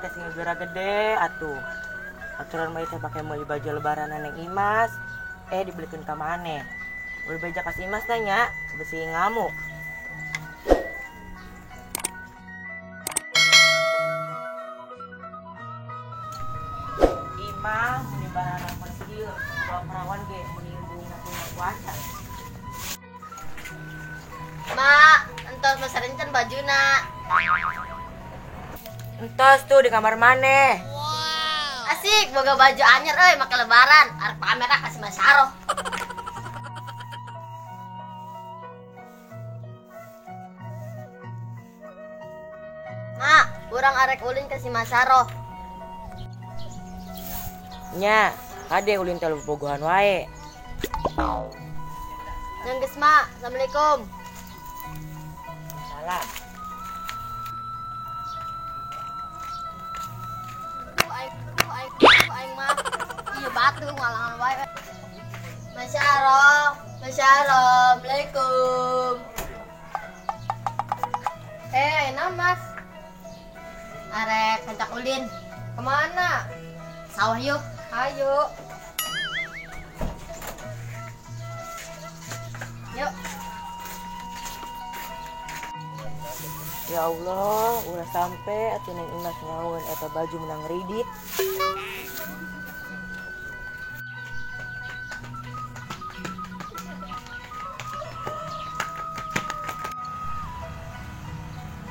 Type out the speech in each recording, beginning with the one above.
teh sing geura gede atuh. Aturan mah teh pake meuli baju lebaran Neng Imas. Dibelikeun ka maneh. Meuli baju ka si Imas teh nya, besi ngamuk. Imah meni barang kieu, bawa perawan ge meni embung puasa. Mak, entos masa rencan bajuna. Entos tuh di kamar maneh. Wow. Asik, boga baju anyar euy make lebaran. Arek pamer ah ka si Masaroh. Mak, urang arek ulin ke si Masaroh. Nya, kade ulin teh bobogohan wae. Nang geus, Mak. Assalamualaikum. Salam. Aing mah ieu batu ngalangan wae. Masyaro, Masyaro, Assalamualaikum. Naon Mas? Arek ngajak ulin. Kemana? Sawah yuk. Ayo. Yuk. Ya Allah, ulah sampai atuh Neng Imas ngaweun eta baju menang ridit.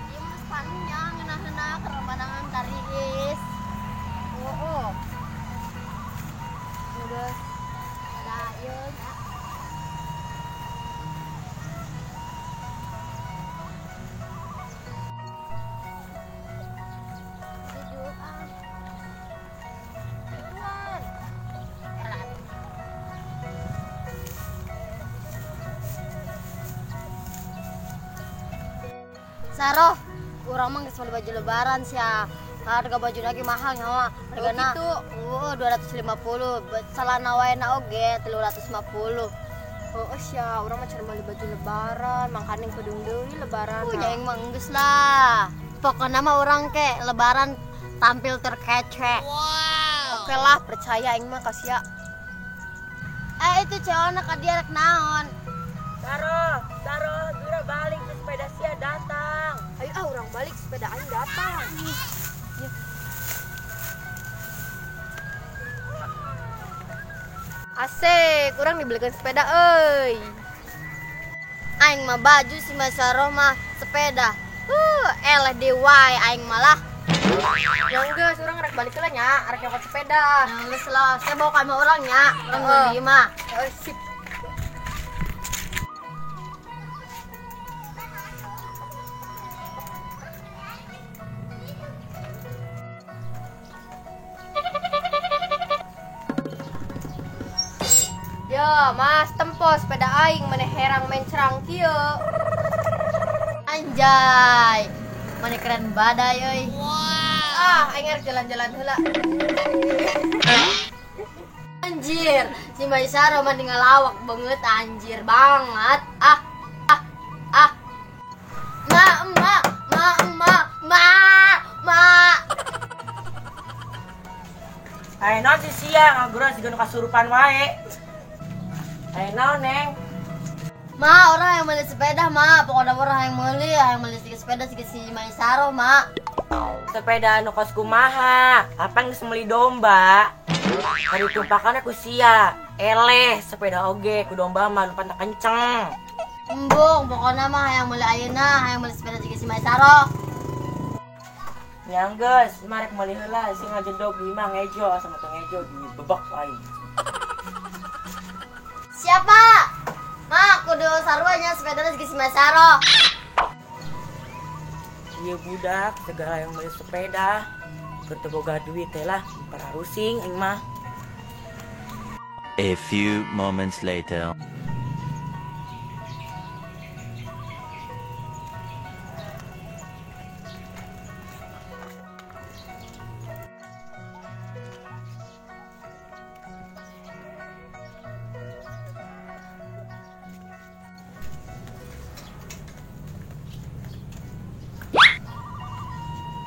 Ieu mah pannya ngeunah-ngeunah keur pemandangan tariis. Oh. Udah. Ada ieu nya. Saroh, urang mah geus meuli baju lebaran sia. Harga baju lagi mahal nyawa. Hargana gitu. 250, celana wae na oge 350. Oh sia, urang mah can meuli baju lebaran, mangkaning kudu deui lebaran. Nya aing mah geus lah. Pokona mah urang ke lebaran tampil terkece. Wow. Oke lah, percaya aing mah ka sia. Itu cewekna ka dia rek naon? Saroh, Saroh, geura balik ke sepeda sia datang. Ayo ah, urang balik sepeda aing datang. Asik, urang dibelikan sepeda euy. Aing mah baju si Masaroh mah sepeda. Eleh deui wae aing malah. Ya geus, urang rek balik heula nya, arek nyokot sepeda. Nah, geus lah, saya bawa ka urang nya, urang meuli mah. Sip. Ya, Mas, tempo sepeda aing maneh herang mencrang kieu. Anjay. Maneh keren badai euy. Wow. Ah, aing arek jalan-jalan heula. Anjir, si Maisaro mah ngalawak banget anjir banget. Ah ah ah. Ma ma ma ma ma ma. Ayo naon si sia ngagurang siga nu kasurupan wae. Ayo naon, Neng? Ma, orang yang beli sepeda, Ma. Pokoknya orang yang beli sepeda si Maisaro, Ma. Sepeda anu kos kumaha? Apa geus meuli domba? Kari tumpakan ku sia. Eleh sepeda oge ku domba mah lupa tak kenceng. Embung, pokoknya mah yang beli ayeuna, yang beli sepeda si Maisaro. Nya geus, marek meuli heula sing ngajedog di imah ngejo sama teu ngejo dibebek ku aing. Siapa? Ma, kudu saruanya sepedanya si Maisaro. Iya budak, segala yang beli sepeda. Keur teu boga duit teh lah, pararusing aing mah. A few moments later.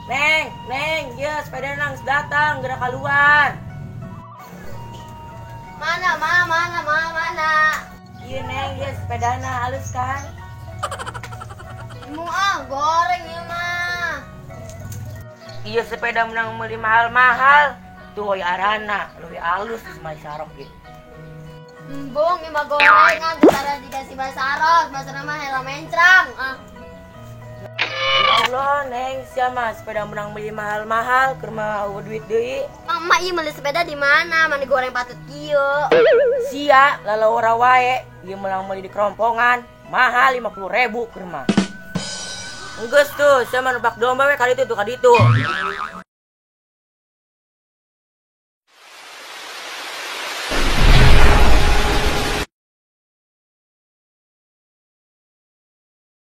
Neng, Neng, ya sepeda nang datang geura keluar. Mana, ma, mana, ma, mana? Iya Neng, ieu sepedana halus kan? Embung ah, goreng ya mah. Iya sepeda menang beli mahal-mahal. Tuh oi arana, leuwih alus di Maisarok ge. Embung ieu mah gorengan tara dikasih Maisarok, Maisarok mah hela mencrang. Ah. Ya Allah, Neng, sia mah sepeda menang beli mahal-mahal keur mah eueuh duit deui. Mang emak ieu meuli sepeda di mana? Mana goreng patut kieu. Sia lalawara wae, ieu menang meuli di kerompongan, mahal 50.000 keur mah. Enggeus tuh, sia mah numpak domba we kali itu tuh kali itu.